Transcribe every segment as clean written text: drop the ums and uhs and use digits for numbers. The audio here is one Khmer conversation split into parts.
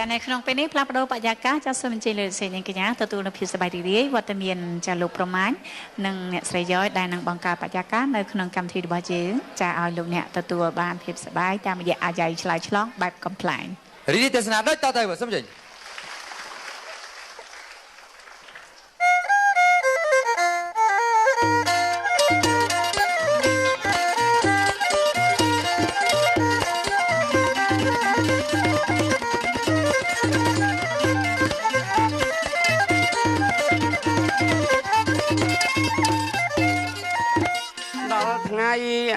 ចានៅក្នុងពេលនេះផ្លាស់ប្ដូរបរិយាកាសចាសូមអញ្ជើញលោកស្រីនាងកញ្ញាទទួលនូវភាពសប្បាយរីករាយវត្តមានចាលោកប្រមាញនិងអ្នកស្រីយ៉យដែលនឹងបង្កើតបរិយាកាសនៅក្នុងកម្មវិធីរបស់យើងចាឲ្យលោកអ្នកទទួលបានភាពសប្បាយតាមរយៈអាយ៉ៃឆ្លើយឆ្លងបែបកំប្លែងរីករាយទេសនាដូចតទៅបាទសូមអញ្ជើញ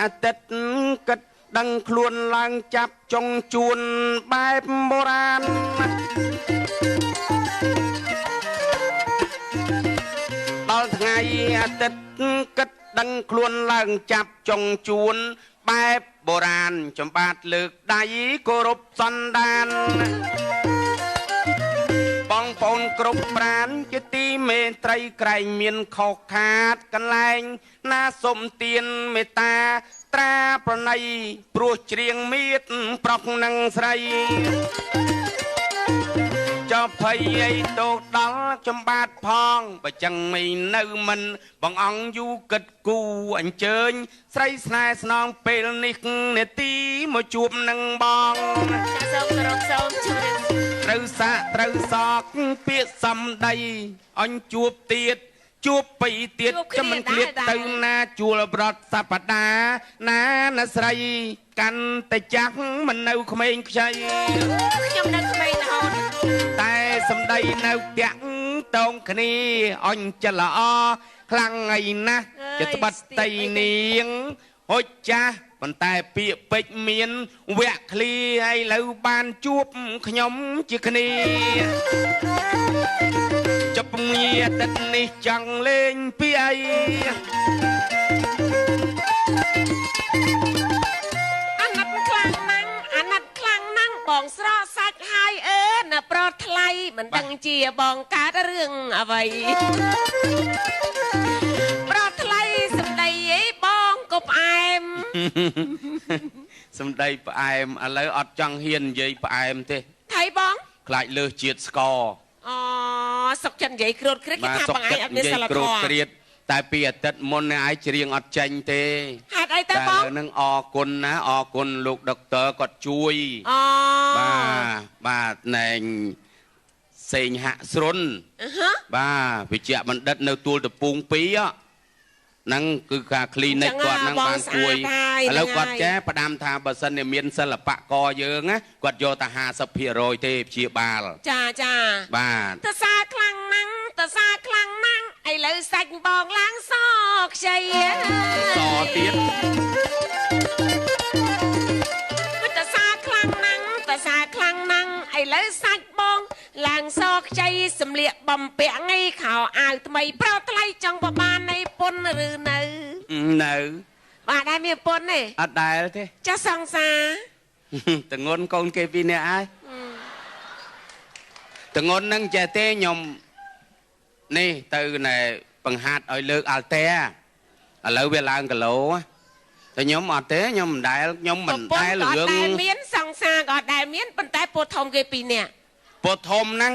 អាទិត្យគិតដឹងខ្លួនឡើងចាប់ចុងជួនបែបបុរាណដល់ថ្ងៃអាទិត្យគិតដឹងខ្លួនឡើងចាប់ចុងជួនបែបបុរាណចំបាតលើកដៃគោរពសន្តានបងប្អូនគ្រប់ប្រានជាទីមេត្រីក្រែងមានខុសខាតកន្លែងណាសុំទានមេត្តាត្រាប្រណីព្រោះច្រៀងមៀតប្រុសនិងស្រីចោភ័យអីតោដល់ចំបាតផងបើចឹងមិននៅមិនបងអង្គយូរគិតគូអញ្ជើញស្រីស្នេហ៍ស្នងពេលនេះនេតិមកជួបនឹងបងសូមគោរពសូមជម្រាបត្រូវសាកត្រូវសកពាក្យសំដីអញជួបទៀតជួបពីទៀតចាំមិនឃ្លាតទៅណាជួលប្រត់សប្តាហ៍ណាណាស្រីកាន់តែចាស់មិននៅក្មេងខ្ចីខ្ញុំនៅក្មេងរហូតតែសំដីនៅតាក់តងគ្នាអញចិត្តល្អខ្លាំងអីណាស់ចិត្តបិទតីនាងហុចចាស់ប៉ុន្តែពាក្យពេចមានវគ្គឃ្លីហើយលើបានជួបខ្ញុំជាគ្នាចប់ងារអាទិត្យនេះចង់លេងពីអីអាណិតខ្លាំងណាស់អាណិតខ្លាំងណាស់បងស្រកសាច់ហើយអើណាប្រថ្លៃមិនដឹងជាបងកើតរឿងអ្វីប្រថ្លៃសម្ដីអីបងក៏ផ្អែមសម្ដីផ្អែមឥឡូវអត់ចង់ហ៊ាននិយាយផ្អែមទេថៃបងខ្លាចលើសជាតិស្ករអូសុកចិត្តនិយាយគ្រូតគ្រៀតគេថាបងឯងអត់មានសិលធម៌គ្រូតគ្រៀតតែពីអាទិត្យមុនឯងច្រៀងអត់ចេញទេហេតុអីទៅបងតែនឹងអរគុណណាអរគុណលោកដុកទ័រគាត់ជួយអូបាទបាទណែងសេងហាក់ស្រុនបាទវិជ្ជបណ្ឌិតនៅទួលតពូង2ហ្នឹងគឺការគ្លីនិកគាត់ហ្នឹងបានជួយឥឡូវគាត់ចេះផ្ដាំថាបើសិនជាមានសិល្បករយើងណាគាត់យកតែ 50% ទេព្យាបាលចាចាបាទតសាខ្លាំងណាស់តសាខ្លាំងណាស់ឥឡូវសាច់បងឡើងសខ្ចីសទៀតតសាខ្លាំងណាស់តសាខ្លាំងណាស់ឥឡូវសាច់បងឡើងសខ្ចីសម្លៀកបំពាក់អីខោអាវថ្មីប្រថ្លៃចង់បបាននៃពុនឬនៅនៅបាទដែរមានពុនទេអត់ដែលទេចាស់សង្សារតងន់កូនគេពីរនាក់ហើយតងន់នឹងចេះទេខ្ញុំនេះទៅណែបង្ហាត់ឲ្យលើកអាល់តែឥឡូវវាឡើងគីឡូតែខ្ញុំអត់ទេខ្ញុំមិនដែលខ្ញុំមិនដែលរឿងដែលមានសង្សារក៏ដែលមានប៉ុន្តែពោធំគេពីរនាក់ពោធំហ្នឹង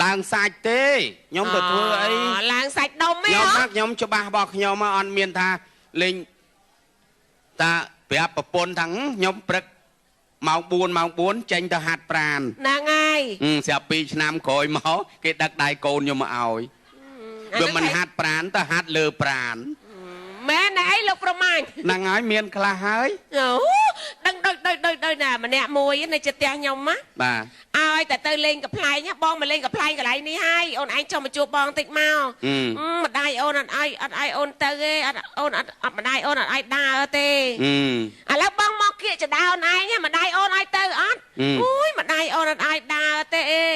ឡើងសាច់ទេខ្ញុំទៅធ្វើអីឡើងសាច់ដុំទេខ្ញុំថាខ្ញុំច្បាស់របស់ខ្ញុំអត់មានថាលេងតាប្រាប់ប្រពន្ធថាខ្ញុំព្រឹកម៉ោង4ម៉ោង4ចេញទៅហាត់ប្រានហ្នឹងហើយស្រាប់2ឆ្នាំក្រោយមកគេដឹកដៃកូនខ្ញុំមកឲ្យវាមិនហាត់ប្រានទៅហាត់លើប្រាន មែនអីលោកប្រមាញ ហ្នឹងហើយមានខ្លះហើយ អូដឹងដូចដូចដូចដូចណាម្នាក់មួយនៅជិតផ្ទះខ្ញុំណា បាទ ឲ្យតែទៅលេងកំប្លែងបងមកលេងកំប្លែងកន្លែងនេះហើយអូនឯងចង់មកជួបបងតិចមកម្ដាយអូនអត់ឲ្យអត់ឲ្យអូនទៅទេអត់អូនអត់ម្ដាយអូនអត់ឲ្យដើរទេឥឡូវបងមកគៀកចដៅអូនឯងម្ដាយអូនឲ្យទៅអត់អូយម្ដាយអូនអត់ឲ្យដើរទេអេ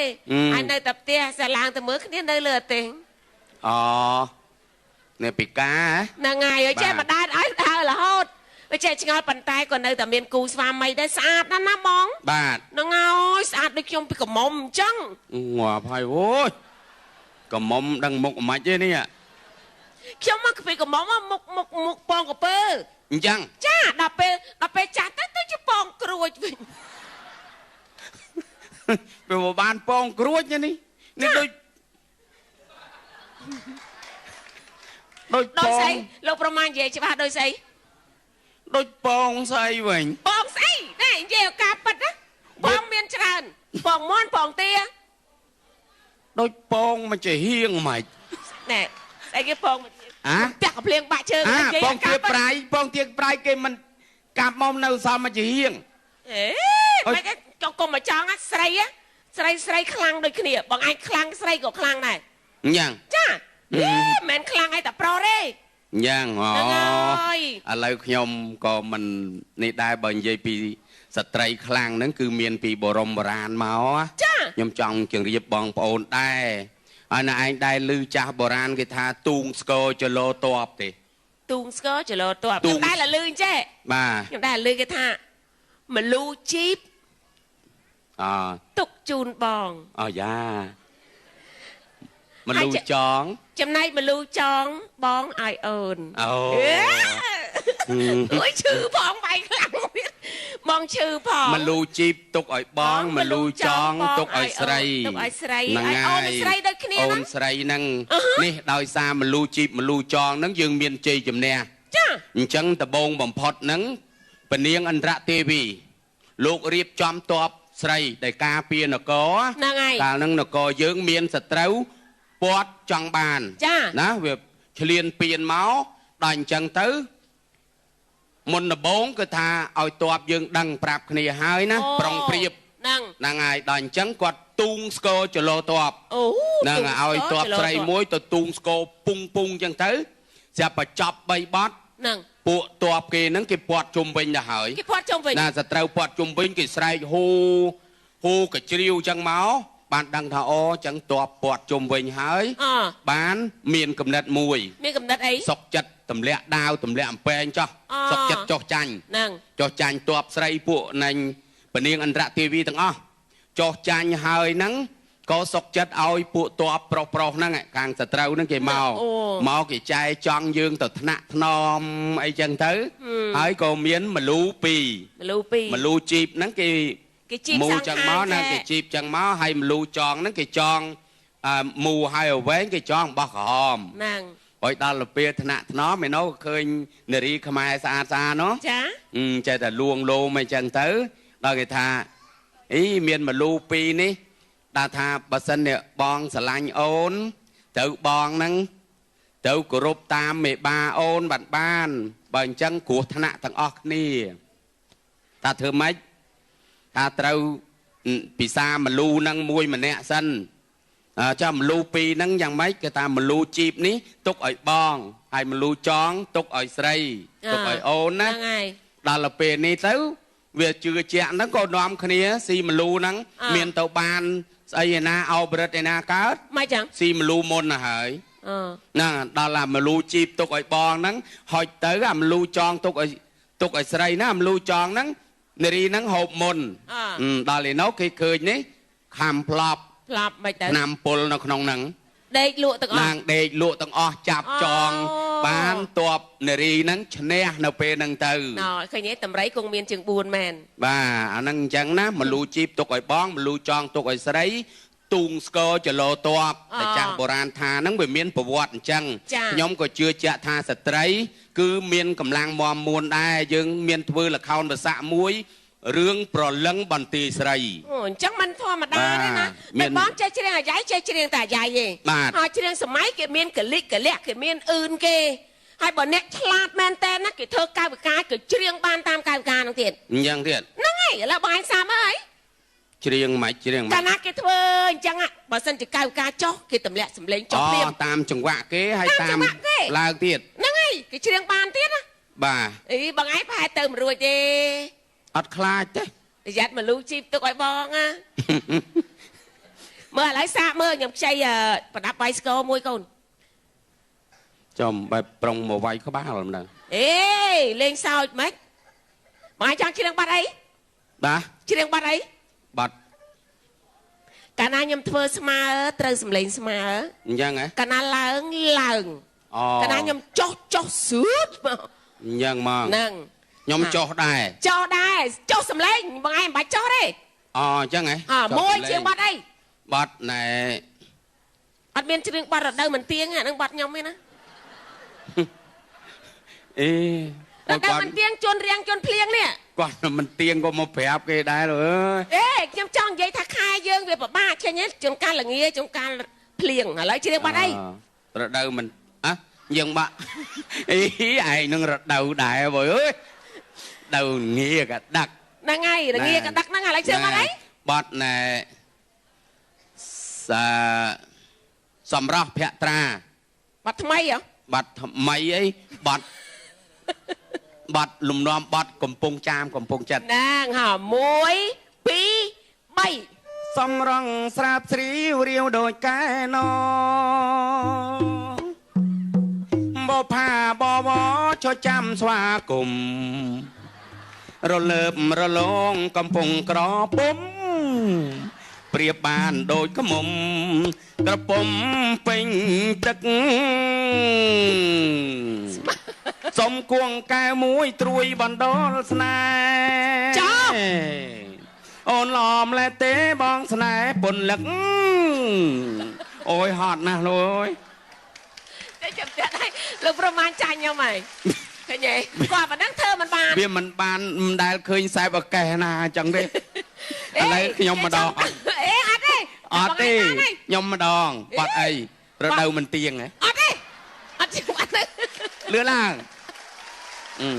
ហើយនៅតែផ្ទះសាឡើងទៅមើលគ្នានៅលើទេ អូនេះពីកា ហ្នឹងហើយចេះម្ដាយឲ្យដើររហូតវាចេះឆ្ងល់ប៉ុន្តែក៏នៅតែមានគូស្វាមីដែរស្អាតណាស់ណាបង បាទ ហ្នឹងហើយស្អាតដូចខ្ញុំពីក្រមុំអញ្ចឹង ងាប់ហើយអូយក្រមុំដឹងមុខមិនទេនេះ ខ្ញុំមកពីក្រមុំមុខមុខមុខពងកពើ អញ្ចឹង ចាដល់ពេលចាស់ទៅទៅជាពងក្រួចវិញ វាបានពងក្រួចនេះនេះដូចដូចពងស្អីលោកប្រមាណនិយាយច្បាស់ដូចស្អីដូចពងស្អីវិញពងស្អីណែនិយាយឱកាសប៉ិតណាពងមានច្រើនពងមាន់ពងទាដូចពងមកជាហៀងម៉េចណែស្អីគេពងមកអាផ្ទះកភ្លៀងបាក់ជើងគេពងទាប្រៃពងទាប្រៃគេមិនកាប់មកនៅសមមកជាហៀងអេមិនគេកុំមកចង់ស្រីស្រីស្រីខ្លាំងដូចគ្នាបងឯងខ្លាំងស្រីក៏ខ្លាំងដែរអញ្ចឹងចាមិនខ្លាំងឯតែប្រុសទេអញ្ចឹងអូឥឡូវខ្ញុំក៏មិននេះដែរបើនិយាយពីស្ត្រីខ្លាំងហ្នឹងគឺមានពីបរមបុរាណមកខ្ញុំចង់ជម្រាបបងប្អូនដែរហើយណែឯងដែរឮចាស់បុរាណគេថាទូងស្គរចលោតបទេទូងស្គរចលោតបខ្ញុំដែរលឺអញ្ចេះបាទខ្ញុំដែរលឺគេថាមលូជីបអទុកជូនបងអូយ៉ាមលូចងចំណែកមលូចងបងឲ្យអូនអូអូយឈឺផងវាយខ្លាំងទៀតបងឈឺផងមលូជីបទុកឲ្យបងមលូចងទុកឲ្យស្រីទុកឲ្យស្រីឲ្យអូនស្រីដូចគ្នាអូនស្រីហ្នឹងនេះដោយសារមលូជីបមលូចងហ្នឹងយើងមានជ័យជំនះចាអញ្ចឹងដបងបំផុតហ្នឹងពនាងឥន្ទ្រទេវីលោករៀបចំតបស្រីដែលការពារនគរហ្នឹងហើយកាលហ្នឹងនគរយើងមានសត្រូវពាត់ចង់បានណាវាឆ្លៀនពៀនមកដល់អញ្ចឹងទៅមុនដំបូងគឺថាឲ្យតបយើងដឹងប្រាប់គ្នាហើយណាប្រុងប្រៀបហ្នឹងហើយដល់អញ្ចឹងគាត់ទូងស្គរចលោតបហ្នឹងឲ្យតបស្រីមួយទៅទូងស្គរពុងពុងអញ្ចឹងទៅស្រាប់បញ្ចប់3បត់ហ្នឹងពួកតបគេហ្នឹងគេពាត់ជុំវិញទៅហើយគេពាត់ជុំវិញណាសត្រូវពាត់ជុំវិញគេស្រែកហ៊ូហ៊ូកជ្រាវអញ្ចឹងមកបានដឹងថាអូចឹងតបពាត់ជុំវិញហើយបានមានកំណត់មួយមានកំណត់អីសុកចិត្តទម្លាក់ដាវទម្លាក់អំពែងចោះសុកចិត្តចុះចាញ់ហ្នឹងចុះចាញ់តបស្រីពួកនឹងពនាងឥន្ទ្រទេវីទាំងអស់ចុះចាញ់ហើយហ្នឹងក៏សុកចិត្តឲ្យពួកតបប្រុសប្រុសហ្នឹងខាងសត្រូវហ្នឹងគេមកមកគេចែចង់យើងទៅថ្នាក់ថ្នមអីចឹងទៅហើយក៏មានមលូពីរមលូពីរមលូជីបហ្នឹងគេជីបមូចឹងមកណាគេជីបចឹងមកហើយមលូចងហ្នឹងគេចងមូហើយអវែងគេចងបោះក្រហមហ្នឹងហើយដល់ទៅពេលថ្នាក់ថ្នមឯនោះឃើញនារីខ្មែរស្អាតស្អាតណោះចាចេះតែលួងលោមអីចឹងទៅដល់គេថាអីមានមលូពីរនេះដល់ថាបើសិននេះបងស្រឡាញ់អូនទៅបងហ្នឹងទៅគោរពតាមមេបាអូនបានបានបើអញ្ចឹងគ្រោះថ្នាក់ទាំងអស់គ្នាថាធ្វើម៉េចថាត្រូវពិសាមលូនឹងមួយម្នាក់សិនចាំមលូពីរហ្នឹងយ៉ាងម៉េចគេថាមលូជីបនេះទុកឲ្យបងហើយមលូចងទុកឲ្យស្រីទុកឲ្យអូនណាហ្នឹងហើយដល់ទៅពេលនេះទៅវាជឿជាក់ហ្នឹងក៏នាំគ្នាស៊ីមលូហ្នឹងមានទៅបានស្អីឯណាអោបរិទ្ធឯណាកើតមិនចឹងស៊ីមលូមុនទៅហើយហ្នឹងដល់អាមលូជីបទុកឲ្យបងហ្នឹងហុចទៅអាមលូចងទុកឲ្យស្រីណាអាមលូចងហ្នឹងនារីហ្នឹងហូបមុនដល់ឯនោះគេឃើញនេះខំផ្លប់ផ្លប់មិនទៅឆ្នាំពុលនៅក្នុងហ្នឹងដេកលក់ទាំងអស់ណាងដេកលក់ទាំងអស់ចាប់ចងបានតបនារីហ្នឹងឈ្នះនៅពេលហ្នឹងទៅណឃើញទេតម្រៃគង់មានជាង4មែនបាទអាហ្នឹងអញ្ចឹងណាមលូជីបទុកឲ្យបងមលូចងទុកឲ្យស្រីទូងស្គរចលោតបតែចាស់បុរាណថាហ្នឹងវាមានប្រវត្តិអញ្ចឹងខ្ញុំក៏ជឿជាក់ថាស្ត្រីគឺមានកម្លាំងមាំមួនដែរយើងមានធ្វើល្ខោនភាសាមួយរឿងប្រលឹងបន្ទាយស្រីអូអញ្ចឹងមិនធម្មតាទេណាតែបងចេះច្រៀងអាយ៉ៃចេះច្រៀងតែអាយ៉ៃទេហើយច្រៀងសម័យគេមានកលិកកលៈគេមានអឿនគេហើយបើអ្នកឆ្លាតមែនតើណាគេធ្វើកាយវិការគេច្រៀងបានតាមកាយវិការហ្នឹងទៀតអញ្ចឹងទៀតហ្នឹងហើយឥឡូវបងឯងសាប់ហើយច្រៀងមិនច្រៀងកាលណាគេធ្វើអញ្ចឹងបើសិនជាកាយវិការចុះគេទម្លាក់សម្លេងចុះភ្លាមតាមចង្វាក់គេហើយតាមឡើងទៀតហ្នឹងហើយគេច្រៀងបានទៀតណាបាទអីបងឯងប្រហែលទៅមិនរួចទេអត់ខ្លាចទេប្រយ័ត្នមលូជីបទុកឲ្យបងណាមើលឥឡូវសាកមើលខ្ញុំខ្ចីប្រដាប់វាយស្គរមួយកូនចំបែបប្រុងមកវាយក្បាលមិនដឹងអេលេងសើចម៉េចបងឯងចង់ច្រៀងបាត់អីបាទច្រៀងបាត់អីបាត់កាលណាខ្ញុំធ្វើស្មើត្រូវសម្លេងស្មើអញ្ចឹងហ៎កាលណាឡើងឡើងកាលណាខ្ញុំចុះចុះស៊ឺតមកអញ្ចឹងមកហ្នឹង ខ្ញុំចុះដែរ ចុះដែរចុះសម្លេងបងឯងមិនបាច់ចុះទេ អូអញ្ចឹងហ៎មួយជាងបាត់អីបាត់ណែអត់មានច្រៀងបាត់រដូវមិនទៀងអានឹងបាត់ខ្ញុំទេណាអេរដូវមិនទៀងជន់រៀងជន់ភ្លៀងនេះគាត់មិនទៀងក៏មកប្រាប់គេដែរអើយអេខ្ញុំចង់និយាយថាខែយើងវាពិបាកចេញទេជួនកាលល្ងាជួនកាលភ្លៀងឥឡូវច្រៀងបាត់អីរដូវមិនអ่ะយើងបាក់អីឯងនឹងរដូវដែរបើអើយដូវងាកដឹកហ្នឹងហើយរងាកដឹកហ្នឹងឥឡូវច្រៀងបាត់អីបាត់ណែសាសម្រស់ភក្ត្រាបាត់ថ្មីហ៎បាត់ថ្មីអីបាត់បាត់លំនាំបាត់កំពង់ចាមកំពង់ចិត្តហ្នឹងហ่า1 2 3សំរងស្រាបស្រីរាវដូចកែណបផាបវចចាំស្វាគមន៍រលើបរលងកំពុងក្រពុំប្រៀបបានដូចខ្មុំក្រពុំពេញទឹកសុំគួងកែមួយត្រួយបណ្ដលស្នេហ៍ចោអូនឡំលែទេបងស្នេហ៍ពុនលឹកអូយហត់ណាស់លោកអើយតែចាំតែលោកប្រមាណចាញ់ខ្ញុំហើយឃើញទេគាត់ប៉ុណ្ណឹងធ្វើមិនបានវាមិនបានមិនដែលឃើញខ្សែបកេះណាអញ្ចឹងទេឥឡូវខ្ញុំម្ដងអេអត់ទេអត់ទេខ្ញុំម្ដងបាត់អីរដូវមិនទៀងហ៎អត់ទេអត់ជិះអត់ទេលឿនឡើងអឺ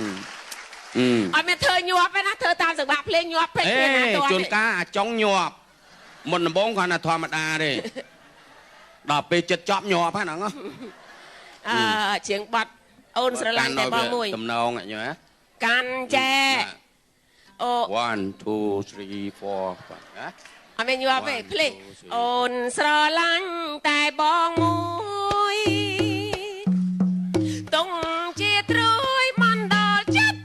អត់មានធ្វើញាប់ទេណាធ្វើតាមសង្វាក់ភ្លេងញាប់ពេកទេណាតជួនកាលអាចុងញាប់មុនដំបូងគាត់ថាធម្មតាទេដល់ពេលចិត្តចប់ញាប់ហ្នឹងអឺជាងបាត់អូនស្រឡាញ់តែបងមួយតំណងអញហ៎កាន់ចែអូ1 2 3 4 5ណាអត់មានញាប់ទេភ្លេចអូនស្រឡាញ់តែបងមួយតុងជាត្រួយមិនដល់ចិត្ត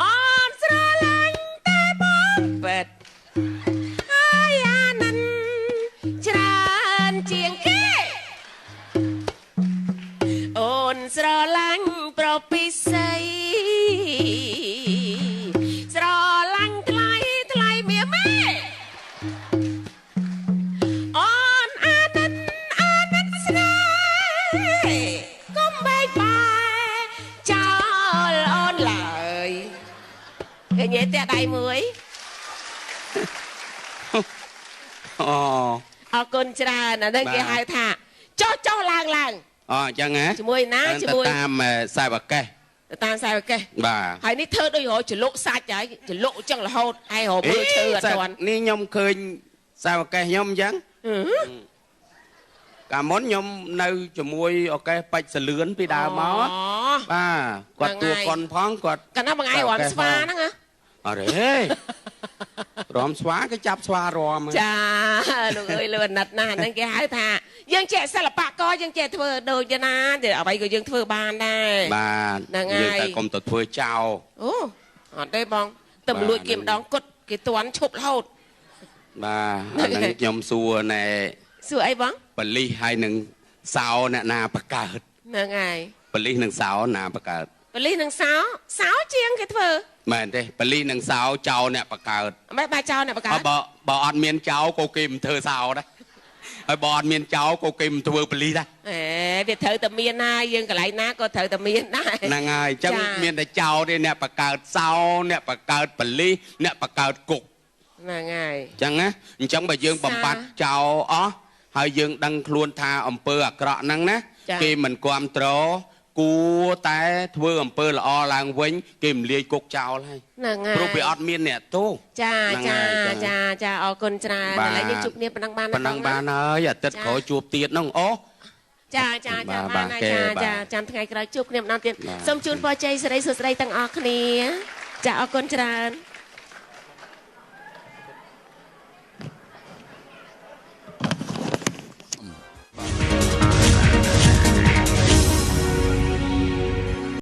អូនស្រឡាញ់តែបងពិតហើយអាណិនច្រើនជាងគេអូនស្រឡាញ់ប្រពិសីស្រឡាញ់ថ្លៃថ្លៃមាមេអូនអាណិតអាណិតស្នេហ៍កុំបែកបាក់ចោលអូនឡើយគេញ៉ែផ្ទះដៃមួយអូអរគុណច្រើនអានេះគេហៅថាចុះចុះឡើងឡើងអូអញ្ចឹងហ៎ជាមួយណាជាមួយតាមខ្សែបកេះតាមខ្សែបកេះបាទហើយនេះធ្វើដូចរកចលុកសាច់ហើយចលុកចឹងរហូតឯងរកមើលឈើអត់ទាន់នេះខ្ញុំឃើញខ្សែបកេះខ្ញុំអញ្ចឹងកាលមុនខ្ញុំនៅជាមួយអូកេះបាច់សលឿនពីដើមមកបាទគាត់ទួកុនផងគាត់កាលណាបងឯងរំស្វាហ្នឹងហ៎អរេរំស្វាគេចាប់ស្វារំចាលោកអើយលោកអាណិតណាស់ហ្នឹងគេហៅថាយើងចេះសិល្បករយើងចេះធ្វើដូចណាអ្វីក៏យើងធ្វើបានដែរបាទហ្នឹងហើយយើងតែកុំទៅធ្វើចោលអូអត់ទេបងតែមលួចគេម្ដងគត់គេតន់ឈប់រហូតបាទអាហ្នឹងខ្ញុំសួរណែសួរអីបងបលិសហើយនឹងសោអ្នកណាបកើតហ្នឹងហើយបលិសនឹងសោណាបកើតបលិសនឹងសោសោជាងគេធ្វើមែនទេបលិសនឹងសោចោអ្នកបកើតមិនបាទចោអ្នកបកើតបើអត់មានចោក៏គេមិនធ្វើសោដែរហើយបើអត់មានចោក៏គេមិនធ្វើបលិសដែរអេវាត្រូវតែមានណាយើងកន្លែងណាក៏ត្រូវតែមានដែរហ្នឹងហើយអញ្ចឹងមានតែចោទេអ្នកបកើតសោអ្នកបកើតបលិសអ្នកបកើតគុកហ្នឹងហើយអញ្ចឹងណាអញ្ចឹងបើយើងបំបត្តិចោអស់ហើយយើងដឹងខ្លួនថាអំពើអាក្រក់ហ្នឹងណាគេមិនគ្រប់គ្រងគួរតែធ្វើអំពើល្អឡើងវិញគេមលាយគុកចោលហើយហ្នឹងហើយព្រោះវាអត់មានអ្នកទោសចាចាចាចាអរគុណច្រើនឥឡូវយើងជួបគ្នាប៉ុណ្ណឹងបានប៉ុណ្ណឹងបានហើយអាទិត្យក្រោយជួបទៀតហ្នឹងអូចាចាចាបានហើយចាចាចាំថ្ងៃក្រោយជួបគ្នាម្ដងទៀតសូមជូនពរជ័យសិរីសួស្តីទាំងអស់គ្នាចាអរគុណច្រើន